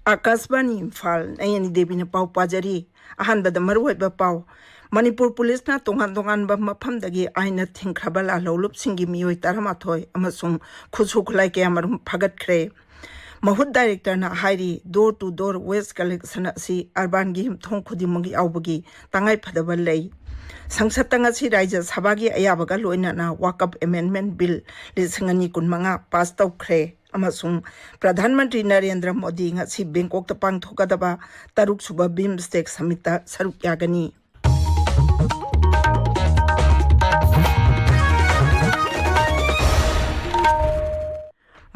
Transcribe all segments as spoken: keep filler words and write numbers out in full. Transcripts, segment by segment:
ꯑꯥꯀꯥꯁꯕꯥꯅꯤ ꯏꯝꯐꯥꯜ, ꯅꯌꯅꯤ ꯗꯦꯕꯤꯅ ꯄꯥꯎ ꯄꯥꯖꯔꯤ꯫ ꯑꯍꯥꯟꯕꯗ ꯃꯔꯨꯑꯣꯏꯕ ꯄꯥꯎ꯫ ꯃꯅꯤꯄꯨꯔ ꯄꯨꯂꯤꯁꯅ ꯇꯣꯉꯥꯟ ꯇꯣꯉꯥꯟꯕ ꯃꯐꯝꯗꯒꯤ ꯑꯥꯏꯟꯅ ꯊꯤꯡꯈ꯭ꯔꯕ ꯂꯥꯜꯍꯧꯂꯨꯞꯁꯤꯡꯒꯤ ꯃꯤꯑꯣꯏ ꯇꯔꯥꯃꯥꯊꯣꯏ ꯑꯃꯁꯨꯡ ꯈꯨꯠꯁꯨ ꯈꯨꯠꯂꯥꯏ ꯀꯌꯥꯃꯔꯨꯝ ꯐꯥꯒꯠꯈ꯭ꯔꯦ꯫ ꯃꯍꯨꯠ ꯗꯥꯏꯔꯦꯛꯇꯔꯅ ꯍꯥꯏꯔꯤ, door to door waste collection ꯑꯁꯤ ꯑꯔꯕꯥꯟꯒꯤ ꯌꯨꯝꯊꯣꯡ ꯈꯨꯗꯤꯡꯃꯛ ꯌꯥꯎꯕꯒꯤ ꯇꯉꯥꯏꯐꯗꯕ ꯂꯩ꯫ ꯁꯪꯁꯠꯇ ꯉꯁꯤ ꯔꯥꯖ꯭ꯌ ꯁꯚꯥꯒꯤ ꯑꯌꯥꯕꯒ ꯂꯣꯏꯅꯅ ꯋꯥꯀꯞ ꯑꯦꯃꯦꯟꯗꯃꯦꯟ ꯕꯤꯜ ꯂꯤꯁꯤꯡ ꯑꯅꯤ ꯀꯨꯟꯃꯉꯥ ꯄꯥꯁ ꯇꯧꯈ꯭ꯔꯦ꯫ ꯑꯃꯁꯨꯡ ꯄ꯭ꯔꯙꯥꯟ ꯃꯟꯇ꯭ꯔꯤ ꯅꯔꯦꯟꯗ꯭ꯔ ꯃꯣꯗꯤ ꯉꯁꯤ ꯕꯦꯡꯀꯣꯛꯇ ꯄꯥꯡꯊꯣꯛꯀꯗꯕ ꯇꯔꯨꯛꯁꯨꯕ ꯕꯤꯝꯁꯇꯦꯛ ꯁꯃꯤꯠꯇ ꯁꯔꯨꯛ ꯌꯥꯒꯅꯤ꯫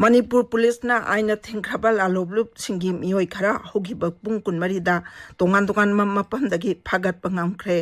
ꯃꯅꯤꯄꯨꯔ ꯄꯨꯂꯤꯁꯅ ꯑꯥꯏꯟꯅ ꯊꯤꯡꯈ꯭ꯔꯕ ꯂꯥꯜꯍꯧꯂꯨꯞꯁꯤꯡꯒꯤ ꯃꯤꯑꯣꯏ ꯈꯔ ꯍꯧꯈꯤꯕ ꯄꯨꯡ ꯀꯨꯟꯃꯔꯤꯗ ꯇꯣꯉꯥꯟ ꯇꯣꯉꯥꯟꯕ ꯃꯐꯝꯗꯒꯤ ꯐꯥꯒꯠꯄ ꯉꯝꯈ꯭ꯔꯦ꯫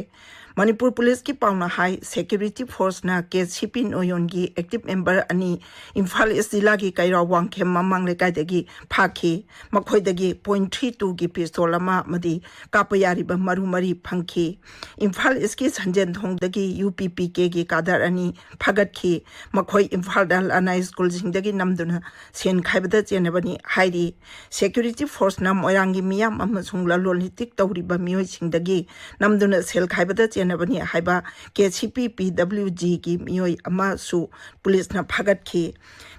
ꯃꯅꯤꯄꯨꯔ ꯄꯨꯂꯤꯁꯀꯤ ꯄꯥꯎꯅ ꯍꯥꯏ, ꯁꯦꯀ꯭ꯌꯨꯔꯤꯇꯤ ꯐꯣꯔꯁꯅ ꯀꯦ ꯁꯤ ꯄꯤ ꯅꯣꯌꯣꯟꯒꯤ ꯑꯦꯛꯇꯤꯚ ꯃꯦꯝꯕꯔ ꯑꯅꯤ ꯏꯝꯐꯥꯜ ꯏꯁ ꯖꯤꯂꯥꯒꯤ ꯀꯩꯔꯥꯎ ꯋꯥꯡꯈꯦꯝ ꯃꯃꯥꯡ ꯂꯩꯀꯥꯏꯗꯒꯤ ꯐꯥꯈꯤ꯫ ꯃꯈꯣꯏꯗꯒꯤ ꯄꯣꯏꯟ ꯊ꯭ꯔꯤ ꯇꯨꯒꯤ ꯄꯤꯁꯇꯣꯜ ꯑꯃ ꯑꯃꯗꯤ ꯀꯥꯞꯄ ꯌꯥꯔꯤꯕ ꯃꯔꯨ ꯃꯔꯤ ꯐꯪꯈꯤ꯫ ꯏꯝꯐꯥꯜ ꯏꯁꯀꯤ ꯁꯟꯖꯦꯟꯊꯣꯡꯗꯒꯤ ꯌꯨ ꯄꯤ ꯄꯤ ꯀꯦꯒꯤ ꯀꯥꯗꯔ ꯑꯅꯤ ꯐꯥꯒꯠꯈꯤ꯫ ꯃꯈꯣꯏ ꯏꯝꯐꯥꯜꯗ ꯂꯅꯥꯏ ꯁ꯭ꯀꯨꯜꯁꯤꯡꯗꯒꯤ ꯅꯝꯗꯨꯅ ꯁꯦꯟ ꯈꯥꯏꯕꯗ ꯆꯦꯟꯅꯕꯅꯤ ꯍꯥꯏꯔꯤ꯫ ꯁꯦꯀ꯭ꯌꯨꯔꯤꯇꯤ ꯐꯣꯔꯁꯅ ꯃꯣꯏꯔꯥꯡꯒꯤ ꯃꯤꯌꯥꯝ ꯑꯃꯁꯨꯡ ꯂꯂꯣꯟ ꯏꯇꯤꯛ ꯇꯧꯔꯤꯕ ꯃꯤꯑꯣꯏꯁꯤꯡꯗꯒꯤ ꯅꯝꯗꯨꯅ ꯁꯦꯜ ꯈꯥꯏꯕꯗ ꯆꯦꯟꯅꯕꯅꯤ ꯍꯥꯏꯕ ꯀꯦ ꯁꯤ ꯄꯤ ꯄꯤ ꯗꯕ꯭ꯂꯤꯎ ꯖꯤꯒꯤ ꯃꯤꯑꯣꯏ ꯑꯃꯁꯨ ꯄꯨꯂꯤꯁꯅ ꯐꯥꯒꯠꯈꯤ꯫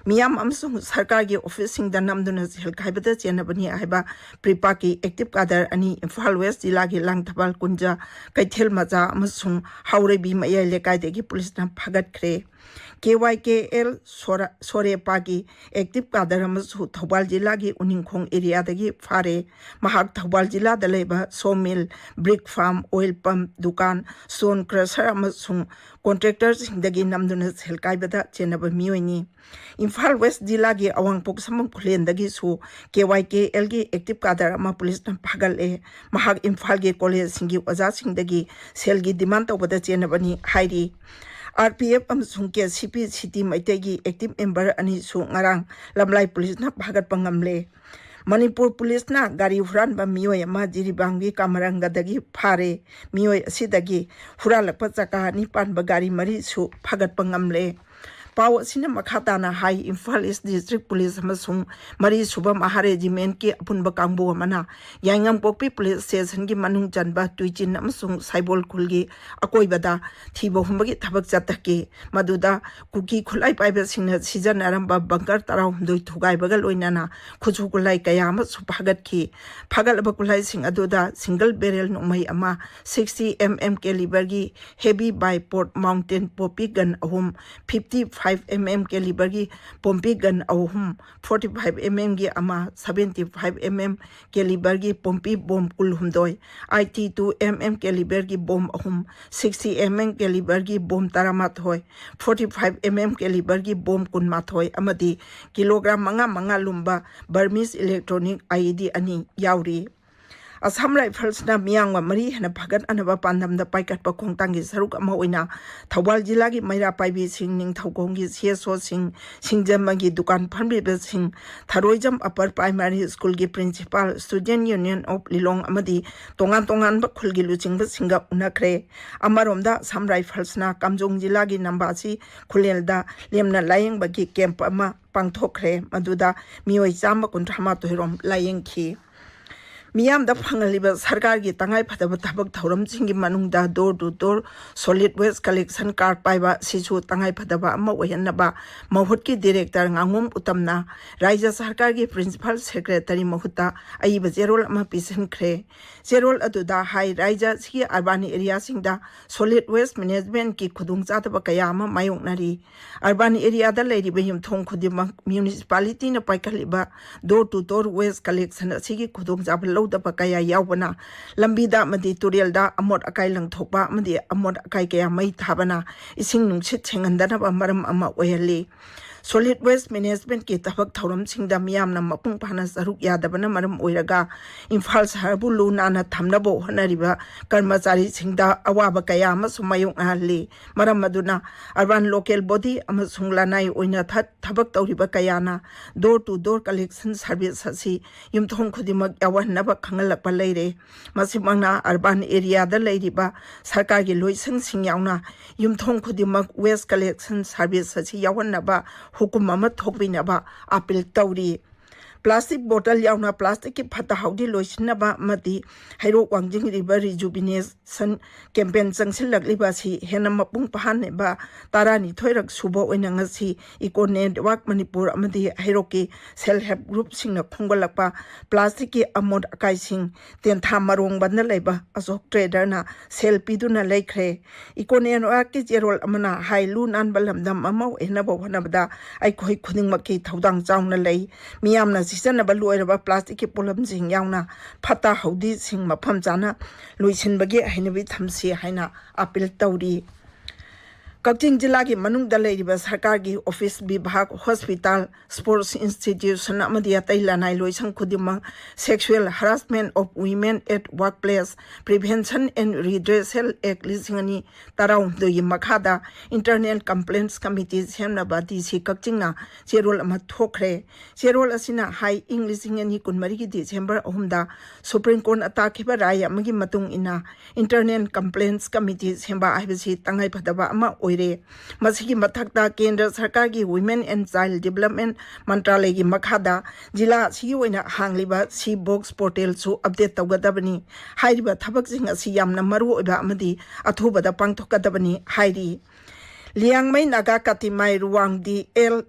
ꯃꯤꯌꯥꯝ ꯑꯃꯁꯨꯡ ꯁꯔꯀꯥꯔꯒꯤ ꯑꯣꯐꯤꯁꯁꯤꯡꯗ ꯅꯝꯗꯨꯅ ꯁꯦꯜ ꯈꯥꯏꯕꯗ ꯆꯦꯟꯅꯕꯅꯤ ꯍꯥꯏꯕ ꯄ꯭ꯔꯤꯄꯥꯛꯀꯤ ꯑꯦꯛꯇꯤꯚ ꯀꯥꯗꯔ ꯑꯅꯤ ꯏꯝꯐꯥꯜ ꯋꯦꯁ ꯖꯤꯂꯥꯒꯤ ꯂꯥꯡꯊꯕꯥꯜ ꯀꯨꯟꯖ, ꯀꯩꯊꯦꯜ ꯃꯆꯥ ꯑꯃꯁꯨꯡ ꯍꯥꯎꯔꯩꯕꯤ ꯃꯌꯥꯏ ꯂꯩꯀꯥꯏꯗꯒꯤ ꯄꯨꯂꯤꯁꯅ ꯐꯥꯒꯠꯈ꯭ꯔꯦ꯫ ꯀꯦ ꯋꯥꯏ ꯀꯦ ꯑꯦꯜ ꯁꯣꯔ-, ꯁꯣꯔꯦꯄꯥꯒꯤ ꯑꯦꯛꯇꯤꯚ ꯀꯥꯗꯔ ꯑꯃꯁꯨ ꯊꯧꯕꯥꯜ ꯖꯤꯂꯥꯒꯤ ꯎꯅꯤꯡꯈꯣꯡ ꯑꯦꯔꯤꯌꯥꯗꯒꯤ ꯐꯥꯔꯦ꯫ ꯃꯍꯥꯛ ꯊꯧꯕꯥꯜ ꯖꯤꯂꯥꯗ ꯂꯩꯕ saw mill, brick farm, oil pump, ꯗꯨꯀꯥꯟ, ꯁ꯭ꯇꯣꯟ ꯀ꯭ꯔꯁꯔ ꯑꯃꯁꯨꯡ ꯀꯣꯟꯇ꯭ꯔꯦꯛꯇꯔꯁꯤꯡꯗꯒꯤ ꯅꯝꯗꯨꯅ ꯁꯦꯜ ꯀꯥꯏꯕꯗ ꯆꯦꯟꯅꯕ ꯃꯤꯑꯣꯏꯅꯤ꯫ ꯏꯝꯐꯥꯜ ꯋꯦꯁ ꯖꯤꯂꯥꯒꯤ ꯑꯋꯥꯡꯄꯣꯛꯁꯪꯕꯝ ꯈꯨꯂꯦꯟꯗꯒꯤꯁꯨ ꯀꯦ ꯋꯥꯏ ꯀꯦ ꯑꯦꯜꯒꯤ ꯑꯦꯛꯇꯤꯚ ꯀꯥꯗꯔ ꯑꯃ ꯄꯨꯂꯤꯁꯅ ꯐꯥꯒꯠꯂꯦ꯫ ꯃꯍꯥꯛ ꯏꯝꯐꯥꯜꯒꯤ ꯀꯣꯂꯦꯖꯁꯤꯡꯒꯤ ꯑꯣꯖꯥꯁꯤꯡꯗꯒꯤ ꯁꯦꯜꯒꯤ ꯗꯤꯃꯥꯟ ꯇꯧꯕꯗ ꯆꯦꯟꯅꯕꯅꯤ ꯍꯥꯏꯔꯤ꯫ ꯑꯥꯔ ꯄꯤ ꯑꯦꯐ ꯑꯃꯁꯨꯡ ꯀꯦ ꯁꯤ ꯄꯤ ꯁꯤꯇꯤ ꯃꯩꯇꯩꯒꯤ ꯑꯦꯛꯇꯤꯚ ꯃꯦꯝꯕꯔ ꯑꯅꯤꯁꯨ ꯉꯔꯥꯡ ꯂꯝꯂꯥꯏ ꯄꯨꯂꯤꯁꯅ ꯐꯥꯒꯠꯄ ꯉꯝꯂꯦ꯫ ꯃꯅꯤꯄꯨꯔ ꯄꯨꯂꯤꯁꯅ ꯒꯥꯔꯤ ꯍꯨꯔꯥꯟꯕ ꯃꯤꯑꯣꯏ ꯑꯃ ꯖꯤꯔꯤꯕꯥꯝꯒꯤ ꯀꯥꯃꯔꯪꯒꯗꯒꯤ ꯐꯥꯔꯦ꯫ ꯃꯤꯑꯣꯏ ꯑꯁꯤꯗꯒꯤ ꯍꯨꯔꯥꯜꯂꯛꯄ ꯆꯀꯥ ꯑꯅꯤ ꯄꯥꯟꯕ ꯒꯥꯔꯤ ꯃꯔꯤꯁꯨ ꯐꯥꯒꯠꯄ ꯉꯝꯂꯦ꯫ ꯄꯥꯎ ꯑꯁꯤꯅ ꯃꯈꯥ ꯇꯥꯅ ꯍꯥꯏ, ꯏꯝꯐꯥꯜ ꯏꯁ ꯗꯤꯁꯇ꯭ꯔꯤꯛ ꯄꯨꯂꯤꯁ ꯑꯃꯁꯨꯡ ꯃꯔꯤ ꯁꯨꯕ ꯃꯍꯥ ꯔꯦꯖꯤꯃꯦꯟꯠꯀꯤ ꯑꯄꯨꯟꯕ ꯀꯥꯡꯕꯨ ꯑꯃꯅ ꯌꯥꯏꯉꯪꯄꯣꯛꯄꯤ ꯄꯨꯂꯤꯁ ꯁ꯭ꯇꯦꯁꯟꯒꯤ ꯃꯅꯨꯡ ꯆꯟꯕ ꯇꯨꯏꯆꯤꯟ ꯑꯃꯁꯨꯡ ꯁꯥꯏꯕꯣꯜ ꯈꯨꯜꯒꯤ ꯑꯀꯣꯏꯕꯗ ꯊꯤꯕ ꯍꯨꯝꯕꯒꯤ ꯊꯕꯛ ꯆꯠꯊꯈꯤ꯫ ꯃꯗꯨꯗ ꯀꯨꯀꯤ ꯈꯨꯠꯂꯥꯏ ꯄꯥꯏꯕꯁꯤꯡꯅ ꯁꯤꯖꯤꯟꯅꯔꯝꯕ ꯕꯪꯀꯔ ꯇꯔꯥꯍꯨꯝꯗꯣꯏ ꯊꯨꯒꯥꯏꯕꯒ ꯂꯣꯏꯅꯅ ꯈꯨꯠꯁꯨ ꯈꯨꯠꯂꯥꯏ ꯀꯌꯥ ꯑꯃꯁꯨ ꯐꯥꯒꯠꯈꯤ꯫ ꯐꯥꯒꯠꯂꯕ ꯈꯨꯠꯂꯥꯏꯁꯤꯡ ꯑꯗꯨꯗ ꯁꯤꯡꯒꯜ ꯕꯦꯔꯦꯜ ꯅꯣꯡꯃꯩ ꯑꯃ, ꯁꯤꯛꯁꯇꯤ ꯑꯦꯝ ꯑꯦꯝ ꯀꯦꯂꯤꯕꯔꯒꯤ ꯍꯦꯚꯤ ꯕꯥꯏ ꯄꯣꯔꯠ ꯃꯥꯎꯟꯇꯦꯟ ꯄꯣꯄꯤ ꯒꯟ ꯑꯍꯨꯝ, fifty five M M ꯀꯦꯂꯤꯕꯔꯒꯤ Pompey gun ꯑꯍꯨꯝ, ꯐꯣꯔꯇꯤ ꯐꯥꯏꯚ ꯑꯦꯝ ꯑꯦꯝꯒꯤ ꯑꯃ, seventy five M M ꯀꯦꯂꯤꯕꯔꯒꯤ Pompey bomb ꯀꯨꯟꯍꯨꯝꯗꯣꯏ, eighty two M M ꯀꯦꯂꯤꯕꯔꯒꯤ bomb ꯑꯍꯨꯝ, ꯁꯤꯛꯁꯇꯤ ꯑꯦꯝ ꯑꯦꯝ ꯀꯦꯂꯤꯕꯔꯒꯤ ꯕꯣꯝ ꯇꯔꯥꯃꯥꯊꯣꯏ, forty five M M ꯀꯦꯂꯤꯕꯔꯒꯤ bomb ꯀꯨꯟꯃꯥꯊꯣꯏ ꯑꯃꯗꯤ kilogram ꯃꯉꯥ ꯃꯉꯥ ꯂꯨꯝꯕ ꯕꯔꯃꯤꯁ ꯏꯂꯦꯛꯇ꯭ꯔꯣꯅꯤꯛ ꯑꯥꯏ ꯏ ꯗꯤ ꯑꯅꯤ ꯌꯥꯎꯔꯤ꯫ ꯑꯁꯥꯝ ꯔꯥꯏꯐꯜꯁꯅ ꯃꯤꯌꯥꯝꯒ ꯃꯔꯤ ꯍꯦꯟꯅ ꯐꯒꯠꯅꯅꯕ ꯄꯥꯟꯗꯝꯗ ꯄꯥꯏꯈꯠꯄ ꯈꯣꯡꯊꯥꯡꯒꯤ ꯁꯔꯨꯛ ꯑꯃ ꯑꯣꯏꯅ ꯊꯧꯕꯥꯜ ꯖꯤꯂꯥꯒꯤ ꯃꯩꯔꯥ ꯄꯥꯏꯕꯤꯁꯤꯡ, ꯅꯤꯡꯊꯧꯈꯣꯡꯒꯤ ꯁꯤ ꯑꯦꯁ ꯑꯣꯁꯤꯡ, ꯁꯤꯡꯖꯃꯩꯒꯤ ꯗꯨꯀꯥꯟ ꯐꯝꯂꯤꯕꯁꯤꯡ, ꯊꯔꯣꯏꯖꯝ ꯑꯄꯔ ꯄ꯭ꯔꯥꯏꯃꯥꯔꯤ ꯁ꯭ꯀꯨꯜꯒꯤ ꯄ꯭ꯔꯤꯟꯁꯤꯄꯥꯜ, ꯁ꯭ꯇꯨꯗꯦꯟꯠ ꯌꯨꯅꯤꯌꯟ ꯑꯣꯐ ꯂꯤꯂꯣꯡ ꯑꯃꯗꯤ ꯇꯣꯉꯥꯟ ꯇꯣꯉꯥꯟꯕ ꯈꯨꯜꯒꯤ ꯂꯨꯆꯤꯡꯕꯁꯤꯡꯒ ꯎꯅꯈ꯭ꯔꯦ꯫ ꯑꯃꯔꯣꯝꯗ ꯑꯁꯥꯝ ꯔꯥꯏꯐꯜꯁꯅ ꯀꯥꯝꯖꯣꯡ ꯖꯤꯂꯥꯒꯤ ꯅꯝꯕꯥꯁꯤ ꯈꯨꯂꯦꯜꯗ ꯂꯦꯝꯅ ꯂꯥꯌꯦꯡꯕꯒꯤ ꯀꯦꯝꯞ ꯑꯃ ꯄꯥꯡꯊꯣꯛꯈ꯭ꯔꯦ꯫ ꯃꯗꯨꯗ ꯃꯤꯑꯣꯏ ꯆꯥꯝꯃ ꯀꯨꯟꯊ꯭ꯔꯥ ꯃꯥꯊꯣꯏ ꯔꯣꯝ ꯂꯥꯌꯦꯡꯈꯤ꯫ ꯃꯤꯌꯥꯝꯗ ꯐꯪꯍꯜꯂꯤꯕ ꯁꯔꯀꯥꯔꯒꯤ ꯇꯉꯥꯏꯐꯗꯕ ꯊꯕꯛ ꯊꯧꯔꯝꯁꯤꯡꯒꯤ ꯃꯅꯨꯡꯗ door to door solid waste collection card ꯄꯥꯏꯕ ꯑꯁꯤꯁꯨ ꯇꯉꯥꯏꯐꯗꯕ ꯑꯃ ꯑꯣꯏꯍꯟꯅꯕ ꯃꯍꯨꯠꯀꯤ ꯗꯤꯔꯦꯛꯇꯔ ꯉꯥꯉꯣꯝ ꯎꯇꯝꯅ ꯔꯥꯖ꯭ꯌ ꯁꯔꯀꯥꯔꯒꯤ ꯄ꯭ꯔꯤꯟꯁꯤꯄꯥꯜ ꯁꯦꯀ꯭ꯔꯦꯇꯔꯤ ꯃꯍꯨꯠꯇ ꯑꯏꯕ ꯆꯦꯔꯣꯜ ꯑꯃ ꯄꯤꯁꯤꯟꯈ꯭ꯔꯦ꯫ ꯆꯦꯔꯣꯜ ꯑꯗꯨꯗ ꯍꯥꯏ, ꯔꯥꯖ꯭ꯌ ꯑꯁꯤꯒꯤ ꯑꯔꯕꯥꯟ ꯑꯦꯔꯤꯌꯥꯁꯤꯡꯗ solid waste managementꯀꯤ ꯈꯨꯗꯣꯡꯆꯥꯗꯕ ꯀꯌꯥ ꯑꯃ ꯃꯥꯌꯣꯛꯅꯔꯤ꯫ ꯑꯔꯕꯥꯟ ꯑꯦꯔꯤꯌꯥꯗ ꯂꯩꯔꯤꯕ ꯌꯨꯝꯊꯣꯡ ꯈꯨꯗꯤꯡꯃꯛ ꯃ꯭ꯌꯨꯅꯤꯁꯤꯄꯥꯂꯤꯇꯤꯅ ꯄꯥꯏꯈꯠꯂꯤꯕ door to door waste collection ꯑꯁꯤꯒꯤ ꯈꯨꯗꯣꯡꯆꯥꯕ ꯂꯧꯗꯕ ꯀꯌꯥ ꯌꯥꯎꯕꯅ ꯂꯝꯕꯤꯗ ꯑꯃꯗꯤ ꯇꯨꯔꯦꯜꯗ ꯑꯃꯣꯠ ꯑꯀꯥꯏ ꯂꯪꯊꯣꯛꯄ ꯑꯃꯗꯤ ꯑꯃꯣꯠ ꯑꯀꯥꯏ ꯀꯌꯥ ꯃꯩ ꯊꯥꯕꯅ ꯏꯁꯤꯡ ꯅꯨꯡꯁꯤꯠ ꯁꯦꯡꯍꯟꯗꯅꯕ ꯃꯔꯝ ꯑꯃ ꯑꯣꯏꯍꯜꯂꯤ꯫ Solid waste managementꯀꯤ ꯊꯕꯛ ꯊꯧꯔꯝꯁꯤꯡꯗ ꯃꯤꯌꯥꯝꯅ ꯃꯄꯨꯡ ꯐꯥꯅ ꯁꯔꯨꯛ ꯌꯥꯗꯕꯅ ꯃꯔꯝ ꯑꯣꯏꯔꯒ ꯏꯝꯐꯥꯜ ꯁꯍꯔꯕꯨ ꯂꯨ ꯅꯥꯟꯅ ꯊꯝꯅꯕ ꯍꯣꯠꯅꯔꯤꯕ ꯀꯔꯃꯆꯥꯔꯤꯁꯤꯡꯗ ꯑꯋꯥꯕ ꯀꯌꯥ ꯑꯃꯁꯨ ꯃꯥꯌꯣꯛꯅꯍꯜꯂꯤ꯫ ꯃꯔꯝ ꯑꯗꯨꯅ urban local body ꯑꯃꯁꯨꯡ ꯂꯅꯥꯏ ꯑꯣꯏꯅ ꯊ-, ꯊꯕꯛ ꯇꯧꯔꯤꯕ ꯀꯌꯥꯅ door to door collection service ꯑꯁꯤ ꯌꯨꯝꯊꯣꯡ ꯈꯨꯗꯤꯡꯃꯛ ꯌꯥꯎꯍꯟꯅꯕ ꯄꯥꯏꯈꯠꯄ ꯈꯪꯍꯜꯂꯛꯄ ꯂꯩꯔꯦ꯫ ꯃꯁꯤꯃꯛꯅ ꯑꯔꯕꯥꯟ ꯑꯦꯔꯤꯌꯥꯗ ꯂꯩꯔꯤꯕ ꯁꯔꯀꯥꯔꯒꯤ ꯂꯣꯏꯁꯪꯁꯤꯡ ꯌꯥꯎꯅ ꯌꯨꯝꯊꯣꯡ ꯈꯨꯗꯤꯡꯃꯛ ꯋꯦꯁ ꯀꯂꯦꯛꯁꯟ ꯁꯥꯔꯚꯤꯁ ꯑꯁꯤ ꯌꯥꯎꯍꯟꯅꯕ ꯍꯨꯀꯨꯝ ꯑꯃ ꯊꯣꯛꯄꯤꯅꯕ ꯑꯥꯄꯤꯜ ꯇꯧꯔꯤ꯫ ꯄ꯭ꯂꯥꯁꯇꯤꯛ ꯕꯣꯇꯜ ꯌꯥꯎꯅ ꯄ꯭ꯂꯥꯁꯇꯤꯛꯀꯤ ꯐꯠꯇ ꯍꯥꯎꯗꯤ ꯂꯣꯏꯁꯤꯟꯅꯕ ꯑꯃꯗꯤ ꯍꯩꯔꯣꯛ ꯋꯥꯡꯖꯤꯡ ꯔꯤꯚꯔ ꯔꯤꯖꯨꯕꯤꯅꯦꯁꯟ ꯀꯦꯝꯄꯦꯟ ꯆꯪꯁꯤꯜꯂꯛꯂꯤꯕ ꯑꯁꯤ ꯍꯦꯟꯅ ꯃꯄꯨꯡ ꯐꯥꯍꯟꯅꯕ ꯇꯔꯥꯅꯤꯊꯣꯏꯔꯛ ꯁꯨꯕ ꯑꯣꯏꯅ ꯉꯁꯤ ꯏꯀꯣ ꯅꯦꯠꯋꯥꯔꯛ ꯃꯅꯤꯄꯨꯔ ꯑꯃꯗꯤ ꯍꯩꯔꯣꯛꯀꯤ ꯁꯦꯜꯐ ꯍꯦꯜꯞ ꯒ꯭ꯔꯨꯞꯁꯤꯡꯅ ꯈꯣꯝꯒꯠꯂꯛꯄ ꯄ꯭ꯂꯥꯁꯇꯤꯛꯀꯤ ꯑꯃꯣꯠ ꯑꯀꯥꯏꯁꯤꯡ ꯇꯦꯟꯊꯥ ꯃꯔꯣꯡꯕꯟꯗ ꯂꯩꯕ ꯑꯁꯣꯛ ꯇ꯭ꯔꯦꯗꯔꯅ ꯁꯦꯜ ꯄꯤꯗꯨꯅ ꯂꯩꯈ꯭ꯔꯦ꯫ ꯏꯀꯣ ꯅꯦꯠꯋꯥꯔꯛꯀꯤ ꯆꯦꯔꯣꯜ ꯑꯃꯅ ꯍꯥꯏ ꯂꯨ ꯅꯥꯟꯕ ꯂꯝꯗꯝ ꯑꯃ ꯑꯣꯏꯍꯟꯅꯕ ꯍꯣꯠꯅꯕꯗ ꯑꯩꯈꯣꯏ ꯈꯨꯗꯤꯡꯃꯛꯀꯤ ꯊꯧꯗꯥꯡ ꯆꯥꯎꯅ ꯂꯩ꯫ ꯃꯤꯌꯥꯝꯅ ꯁꯤꯖꯤꯟꯅꯕ ꯂꯣꯏꯔꯕ ꯄ꯭ꯂꯥꯁꯇꯤꯛꯀꯤ ꯄꯣꯠꯂꯝꯁꯤꯡ ꯌꯥꯎꯅ ꯐꯠꯇ ꯍꯥꯎꯗꯤꯁꯤꯡ ꯃꯐꯝ ꯆꯥꯅ ꯂꯣꯏꯁꯤꯟꯕꯒꯤ ꯍꯩꯅꯕꯤ ꯊꯝꯁꯤ ꯍꯥꯏꯅ ꯑꯥꯄꯤꯜ ꯇꯧꯔꯤ꯫ ꯀꯛꯆꯤꯡ ꯖꯤꯂꯥꯒꯤ ꯃꯅꯨꯡꯗ ꯂꯩꯔꯤꯕ ꯁꯔꯀꯥꯔꯒꯤ ꯑꯣꯐꯤꯁ, ꯕꯤꯚꯥꯒ, ꯍꯣꯁꯄꯤꯇꯥꯜ, ꯁ꯭ꯄꯣꯔꯠꯁ ꯏꯟꯁꯇꯤꯇ꯭ꯌꯨꯁꯟ ꯑꯃꯗꯤ ꯑꯇꯩ ꯂꯅꯥꯏ ꯂꯣꯏꯁꯪ ꯈꯨꯗꯤꯡꯃꯛ Sexual Harassment of Women at Workplace Prevention and Redressal Act ꯂꯤꯁꯤꯡ ꯑꯅꯤ ꯇꯔꯥꯍꯨꯝꯗꯣꯏꯒꯤ ꯃꯈꯥꯗ ꯏꯟꯇꯔꯅꯦꯜ ꯀꯝꯄ꯭ꯂꯦꯟꯁ ꯀꯃꯤꯇꯤ ꯁꯦꯝꯅꯕ ꯗꯤ ꯁꯤ ꯀꯛꯆꯤꯡꯅ ꯆꯦꯔꯣꯜ ꯑꯃ ꯊꯣꯛꯈ꯭ꯔꯦ꯫ ꯆꯦꯔꯣꯜ ꯑꯁꯤꯅ ꯍꯥꯏ, ꯏꯪ ꯂꯤꯁꯤꯡ ꯑꯅꯤ ꯀꯨꯟꯃꯔꯤꯒꯤ ꯗꯤꯁꯦꯝꯕꯔ ꯑꯍꯨꯝꯗ ꯁꯨꯄ꯭ꯔꯤꯝ ꯀꯣꯔꯠꯅ ꯇꯥꯈꯤꯕ ꯔꯥꯏ ꯑꯃꯒꯤ ꯃꯇꯨꯡ ꯏꯟꯅ ꯏꯟꯇꯔꯅꯦꯜ ꯀꯝꯄ꯭ꯂꯦꯟꯁ ꯀꯃꯤꯇꯤ ꯁꯦꯝꯕ ꯍꯥꯏꯕꯁꯤ ꯇꯉꯥꯏꯐꯗꯕ ꯑꯃ ꯑꯣꯏꯔꯦ꯫ ꯃꯁꯤꯒꯤ ꯃꯊꯛꯇ ꯀꯦꯟꯗ꯭ꯔ ꯁꯔꯀꯥꯔꯒꯤ Women and Child Development ꯃꯟꯇ꯭ꯔꯥꯂꯌꯒꯤ ꯃꯈꯥꯗ ꯖꯤꯂꯥ ꯑꯁꯤꯒꯤ ꯑꯣꯏꯅ ꯍꯥꯡꯂꯤꯕ ꯁꯤ ꯕꯣꯛꯁ ꯄꯣꯔꯇꯦꯜꯁꯨ ꯑꯞꯗꯦꯠ ꯇꯧꯒꯗꯕꯅꯤ꯫ ꯍꯥꯏꯔꯤꯕ ꯊꯕꯛꯁꯤꯡ ꯑꯁꯤ ꯌꯥꯝꯅ ꯃꯔꯨꯑꯣꯏꯕ ꯑꯃꯗꯤ ꯑꯊꯨꯕꯗ ꯄꯥꯡꯊꯣꯛꯀꯗꯕꯅꯤ ꯍꯥꯏꯔꯤ꯫ ꯂꯤꯌꯥꯡꯃꯩ ꯅꯥꯒꯥ ꯀꯥꯇꯤꯃꯥꯏ ꯔꯨꯋꯥꯡꯗꯤ L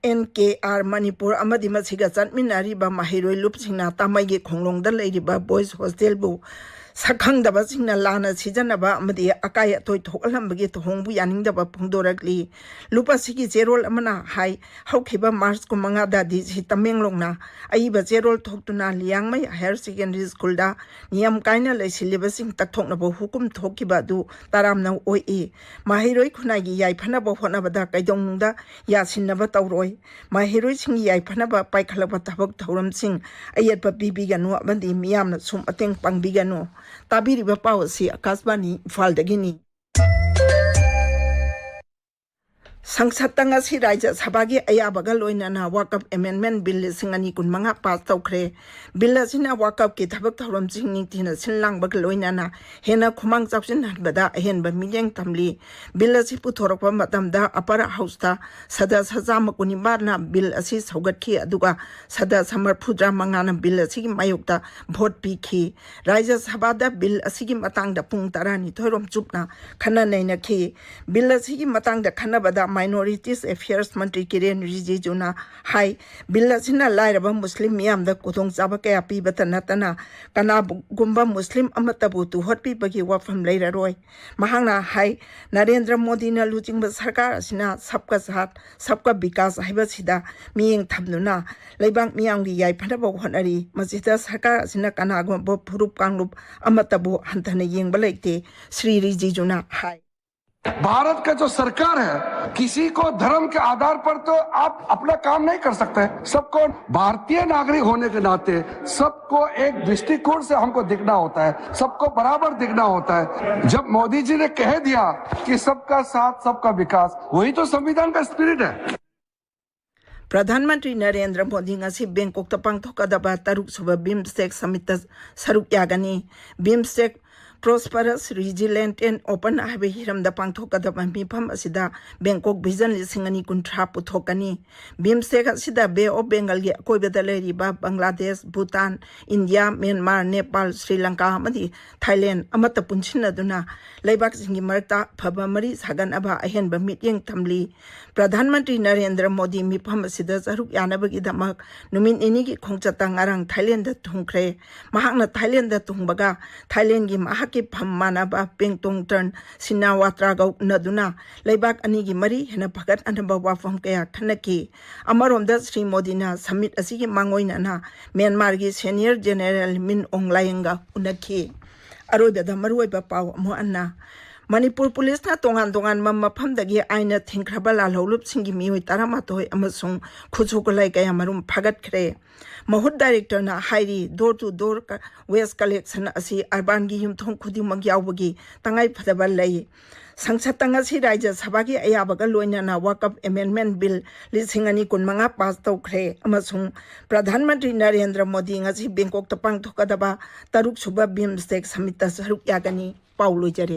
N K R Manipur ꯑꯃꯗꯤ ꯃꯁꯤꯒ ꯆꯠꯃꯤꯟꯅꯔꯤꯕ ꯃꯍꯩꯔꯣꯏ ꯂꯨꯞꯁꯤꯡꯅ ꯇꯥꯃꯩꯒꯤ ꯈꯣꯡꯂꯣꯡꯗ ꯂꯩꯔꯤꯕ ꯕꯣꯏꯁ ꯍꯣꯁꯇꯦꯜꯕꯨ ꯁꯛꯈꯪꯗꯕꯁꯤꯡꯅ ꯂꯥꯟꯅ ꯁꯤꯖꯤꯟꯅꯕ ꯑꯃꯗꯤ ꯑꯀꯥꯏ ꯑꯇꯣꯏ ꯊꯣꯛꯍꯜꯂꯝꯕꯒꯤ ꯊꯧꯑꯣꯡꯕꯨ ꯌꯥꯅꯤꯡꯗꯕ ꯐꯣꯡꯗꯣꯔꯛꯂꯤ꯫ ꯂꯨꯞ ꯑꯁꯤꯒꯤ ꯆꯦꯔꯣꯜ ꯑꯃꯅ ꯍꯥꯏ, ꯍꯧꯈꯤꯕ ꯃꯥꯔꯆ ꯀꯨꯟꯃꯉꯥꯗ ꯗꯤ ꯁꯤ ꯇꯃꯦꯡꯂꯣꯡꯅ ꯑꯏꯕ ꯆꯦꯔꯣꯜ ꯊꯣꯛꯇꯨꯅ ꯂꯤꯌꯥꯡꯃꯩ ꯍꯥꯌꯔ ꯁꯦꯀꯦꯟꯗꯔꯤ ꯁ꯭ꯀꯨꯜꯗ ꯅꯤꯌꯝ ꯀꯥꯏꯅ ꯂꯩꯁꯤꯜꯂꯤꯕꯁꯤꯡ ꯇꯛꯊꯣꯛꯅꯕ ꯍꯨꯀꯨꯝ ꯊꯣꯛꯈꯤꯕ ꯑꯗꯨ ꯇꯔꯥꯝꯅ ꯑꯣꯛꯏ꯫ ꯃꯍꯩꯔꯣꯏ ꯈꯨꯟꯅꯥꯏꯒꯤ ꯌꯥꯏꯐꯅꯕ ꯍꯣꯠꯅꯕꯗ ꯀꯩꯗꯧꯅꯨꯡꯗ ꯌꯥꯁꯤꯟꯅꯕ ꯇꯧꯔꯣꯏ꯫ ꯃꯍꯩꯔꯣꯏꯁꯤꯡꯒꯤ ꯌꯥꯏꯐꯅꯕ ꯄꯥꯏꯈꯠꯂꯛꯄ ꯊꯕꯛ ꯊꯧꯔꯝꯁꯤꯡ ꯑꯌꯦꯠꯄ ꯄꯤꯕꯤꯒꯅꯨ ꯑꯃꯗꯤ ꯃꯤꯌꯥꯝꯅꯁꯨ ꯃꯇꯦꯡ ꯄꯥꯡꯕꯤꯒꯅꯨ꯫ ꯇꯥꯕꯤꯔꯤꯕ ꯄꯥꯎ ꯑꯁꯤ ꯑꯀꯥꯁꯕꯥꯅꯤ ꯏꯝꯐꯥꯜꯗꯒꯤꯅꯤ꯫ ꯁꯪꯁꯠꯇ ꯉꯁꯤ ꯔꯥꯖ꯭ꯌ ꯁꯚꯥꯒꯤ ꯑꯌꯥꯕꯒ ꯂꯣꯏꯅꯅ ꯋꯥꯀꯞ ꯑꯦꯃꯦꯟꯗꯃꯦꯟ ꯕꯤꯜ ꯂꯤꯁꯤꯡ ꯑꯅꯤ ꯀꯨꯟ ꯃꯉꯥ ꯄꯥꯁ ꯇꯧꯈ꯭ꯔꯦ꯫ ꯕꯤꯜ ꯑꯁꯤꯅ ꯋꯥꯀꯞꯀꯤ ꯊꯕꯛ ꯊꯧꯔꯝꯁꯤꯡ ꯅꯤꯡꯊꯤꯅ ꯁꯤꯟ ꯂꯥꯡꯕꯒ ꯂꯣꯏꯅꯅ ꯍꯦꯟꯅ ꯈꯨꯃꯥꯡ ꯆꯥꯎꯁꯤꯟꯍꯟꯕꯗ ꯑꯍꯦꯟꯕ ꯃꯤꯠꯌꯦꯡ ꯊꯝꯂꯤ꯫ ꯕꯤꯜ ꯑꯁꯤ ꯄꯨꯊꯣꯔꯛꯄ ꯃꯇꯝꯗ ꯑꯄꯔ ꯍꯥꯎꯁꯇ ꯁꯗꯁ꯭ꯌ ꯆꯥꯝꯃ ꯀꯨꯟꯅꯤꯄꯥꯟꯅ ꯕꯤꯜ ꯑꯁꯤ ꯁꯧꯒꯠꯈꯤ, ꯑꯗꯨꯒ ꯁꯗꯁ꯭ꯌ ꯃꯔꯐꯨꯇꯔꯥ ꯃꯉꯥꯅ ꯕꯤꯜ ꯑꯁꯤꯒꯤ ꯃꯥꯌꯣꯛꯇ ꯚꯣꯠ ꯄꯤꯈꯤ꯫ ꯔꯥꯖ꯭ꯌ ꯁꯚꯥꯗ ꯕꯤꯜ ꯑꯁꯤꯒꯤ ꯃꯇꯥꯡꯗ ꯄꯨꯡ ꯇꯔꯥꯅꯤꯊꯣꯏ ꯔꯣꯝ ꯆꯨꯞꯅ ꯈꯟꯅ ꯅꯩꯅꯈꯤ꯫ ꯕꯤꯜ ꯑꯁꯤꯒꯤ ꯃꯇꯥꯡꯗ ꯈꯟꯅꯕꯗ ꯃꯥꯏꯅꯣꯔꯤꯇꯤꯁ ꯑꯦꯐꯤꯌꯔꯁ ꯃꯟꯇ꯭ꯔꯤ ꯀꯤꯔꯦꯟ ꯔꯤꯖꯤꯖꯨꯅ ꯍꯥꯏ, ꯕꯤꯜ ꯑꯁꯤꯅ ꯂꯥꯏꯔꯕ ꯃꯨꯁꯂꯤꯝ ꯃꯤꯌꯥꯝꯗ ꯈꯨꯗꯣꯡꯆꯥꯕ ꯀꯌꯥ ꯄꯤꯕꯇ ꯅꯠꯇꯅ ꯀꯅꯥꯒꯨꯝꯕ ꯃꯨꯁꯂꯤꯝ ꯑꯃꯠꯇꯕꯨ ꯇꯨꯍꯠꯄꯤꯕꯒꯤ ꯋꯥꯐꯝ ꯂꯩꯔꯔꯣꯏ꯫ ꯃꯍꯥꯛꯅ ꯍꯥꯏ, ꯅꯔꯦꯟꯗ꯭ꯔ ꯃꯣꯗꯤꯅ ꯂꯨꯆꯤꯡꯕ ꯁꯔꯀꯥꯔ ꯑꯁꯤꯅ ꯁꯕꯀꯥ ꯁꯥꯊ, ꯁꯕꯀꯥ ꯕꯤꯀꯥꯁ ꯍꯥꯏꯕꯁꯤꯗ ꯃꯤꯠꯌꯦꯡ ꯊꯝꯗꯨꯅ ꯂꯩꯕꯥꯛ ꯃꯤꯌꯥꯝꯒꯤ ꯌꯥꯏꯐꯅꯕ ꯍꯣꯠꯅꯔꯤ꯫ ꯃꯁꯤꯗ ꯁꯔꯀꯥꯔ ꯑꯁꯤꯅ ꯀꯅꯥꯒꯨꯝꯕ ꯐꯨꯔꯨꯞ ꯀꯥꯡꯂꯨꯞ ꯑꯃꯠꯇꯕꯨ ꯍꯟꯊꯅ ꯌꯦꯡꯕ ꯂꯩꯇꯦ, ꯁ꯭ꯔꯤ ꯔꯤꯖꯤꯖꯨꯅ ꯍꯥꯏ꯫ भारत का जो सरकार है, किसी को धर्म के आधार पर तो आप अपना काम नहीं कर सकते। सबको, भारतीय नागरिक होने के नाते सबको एक दृष्टिकोण से हमको देखना होता है, सबको बराबर देखना होता है। जब मोदी जी ने कह दिया कि सबका साथ, सबका विकास, वही तो संविधान का स्पिरिट है। ꯄ꯭ꯔꯙꯥꯟ ꯃꯟꯇ꯭ꯔꯤ ꯅꯔꯦꯟꯗ꯭ꯔ ꯃꯣꯗꯤ ꯉꯁꯤ ꯕꯦꯡꯀꯣꯛꯇ ꯄꯥꯡꯊꯣꯛꯀꯗꯕ ꯇꯔꯨꯛ ꯁꯨꯕ ꯕꯤꯝꯁꯇꯦꯛ ꯁꯃꯤꯠꯇ ꯁꯔꯨꯛ ꯌꯥꯒꯅꯤ꯫ ꯕꯤꯝꯁꯇꯦꯛ Prosperous, Resilient and Open ꯍꯥꯏꯕ ꯍꯤꯔꯝꯗ ꯄꯥꯡꯊꯣꯛꯀꯗꯕ ꯃꯤꯐꯝ ꯑꯁꯤꯗ ꯕꯦꯡꯀꯣꯛ ꯚꯤꯖꯟ ꯂꯤꯁꯤꯡ ꯑꯅꯤ ꯀꯨꯟꯊ꯭ꯔꯥ ꯄꯨꯊꯣꯛꯀꯅꯤ꯫ ꯕꯤꯝꯁꯇꯦꯛ ꯑꯁꯤꯗ ꯕꯦ ꯑꯣꯐ ꯕꯦꯡꯒꯜꯒꯤ ꯑꯀꯣꯏꯕꯗ ꯂꯩꯔꯤꯕ ꯕꯪꯒ꯭ꯂꯥꯗꯦꯁ, ꯚꯨꯇꯥꯟ, ꯏꯟꯗꯤꯌꯥ, ꯃ꯭ꯌꯥꯟꯃꯥꯔ, ꯅꯦꯄꯥꯜ, ꯁ꯭ꯔꯤ ꯂꯪꯀꯥ ꯑꯃꯗꯤ ꯊꯥꯏꯂꯦꯟ ꯑꯃꯠꯇ ꯄꯨꯟꯁꯤꯟꯅꯗꯨꯅ ꯂꯩꯕꯥꯛꯁꯤꯡꯒꯤ ꯃꯔꯛꯇ ꯑꯐꯕ ꯃꯔꯤ ꯁꯥꯒꯠꯅꯕ ꯑꯍꯦꯟꯕ ꯃꯤꯠꯌꯦꯡ ꯊꯝꯂꯤ꯫ ꯄ꯭ꯔꯙꯥꯟ ꯃꯟꯇ꯭ꯔꯤ ꯅꯔꯦꯟꯗ꯭ꯔ ꯃꯣꯗꯤ ꯃꯤꯐꯝ ꯑꯁꯤꯗ ꯁꯔꯨꯛ ꯌꯥꯅꯕꯒꯤꯗꯃꯛ ꯅꯨꯃꯤꯠ ꯅꯤꯅꯤꯒꯤ ꯈꯣꯡꯆꯠꯇ ꯉꯔꯥꯡ ꯊꯥꯏꯂꯦꯟꯗ ꯊꯨꯡꯈ꯭ꯔꯦ꯫ ꯃꯍꯥꯛꯅ ꯊꯥꯏꯂꯦꯟꯗ ꯊꯨꯡꯕꯒ ꯊꯥꯏꯂꯦꯟꯒꯤ ꯃꯍꯥꯛꯀꯤ ꯐꯝ ꯃꯥꯟꯅꯕ ꯄꯦꯡꯇꯣꯡꯇꯔꯟ ꯁꯤꯅꯥꯋꯥꯇ꯭ꯔꯥꯒ ꯎꯅꯗꯨꯅ ꯂꯩꯕꯥꯛ ꯑꯅꯤꯒꯤ ꯃꯔꯤ ꯍꯦꯟꯅ ꯐꯒꯠꯍꯟꯅꯕ ꯋꯥꯐꯝ ꯀꯌꯥ ꯈꯟꯅꯈꯤ꯫ ꯑꯃꯔꯣꯝꯗ ꯁ꯭ꯔꯤ ꯃꯣꯗꯤꯅ ꯁꯃꯤꯠ ꯑꯁꯤꯒꯤ ꯃꯥꯡꯑꯣꯏꯅꯅ ꯃ꯭ꯌꯥꯟꯃꯥꯔꯒꯤ ꯁꯦꯅꯤꯌꯔ ꯖꯦꯅꯦꯔꯦꯜ ꯃꯤꯟ ꯑꯣꯡ ꯂꯥꯏꯌꯦꯡꯒ ꯎꯅꯈꯤ꯫ ꯑꯔꯣꯏꯕꯗ ꯃꯔꯨꯑꯣꯏꯕ ꯄꯥꯎ ꯑꯃꯨꯛ ꯍꯟꯅ꯫ ꯃꯅꯤꯄꯨꯔ ꯄꯨꯂꯤꯁꯅ ꯇꯣꯉꯥꯟ ꯇꯣꯉꯥꯟꯕ ꯃꯐꯝꯗꯒꯤ ꯑꯥꯏꯟꯅ ꯊꯤꯡꯈ꯭ꯔꯕ ꯂꯥꯜꯍꯧꯂꯨꯞꯁꯤꯡꯒꯤ ꯃꯤꯑꯣꯏ ꯇꯔꯥꯃꯥꯊꯣꯏ ꯑꯃꯁꯨꯡ ꯈꯨꯠꯁꯨ ꯈꯨꯠꯂꯥꯏ ꯀꯌꯥ ꯃꯔꯨꯝ ꯐꯥꯒꯠꯈ꯭ꯔꯦ꯫ ꯃꯍꯨꯠ ꯗꯥꯏꯔꯦꯛꯇꯔꯅ ꯍꯥꯏꯔꯤ, door to door waste collection ꯑꯁꯤ ꯑꯔꯕꯥꯟꯒꯤ ꯌꯨꯝꯊꯣꯡ ꯈꯨꯗꯤꯡꯃꯛ ꯌꯥꯎꯕꯒꯤ ꯇꯉꯥꯏ ꯐꯗꯕ ꯂꯩ꯫ ꯁꯪꯁꯠꯇ ꯉꯁꯤ ꯔꯥꯖ꯭ꯌ ꯁꯚꯥꯒꯤ ꯑꯌꯥꯕꯒ ꯂꯣꯏꯅꯅ ꯋꯥꯀꯞ ꯑꯦꯃꯦꯟꯗꯃꯦꯟꯠ ꯕꯤꯜ ꯂꯤꯁꯤꯡ ꯑꯅꯤ ꯀꯨꯟꯃꯉꯥ ꯄꯥꯁ ꯇꯧꯈ꯭ꯔꯦ ꯑꯃꯁꯨꯡ ꯄ꯭ꯔꯙꯥꯟ ꯃꯟꯇ꯭ꯔꯤ ꯅꯔꯦꯟꯗ꯭ꯔ ꯃꯣꯗꯤ ꯉꯁꯤ ꯕꯦꯡꯀꯣꯛꯇ ꯄꯥꯡꯊꯣꯛꯀꯗꯕ ꯇꯔꯨꯛ ꯁꯨꯕ ꯕꯤꯝꯁꯇꯦꯛ ꯁꯃꯤꯠꯇ ꯁꯔꯨꯛ ꯌꯥꯒꯅꯤ꯫ ꯄꯥꯎ ꯂꯣꯏꯖꯔꯦ꯫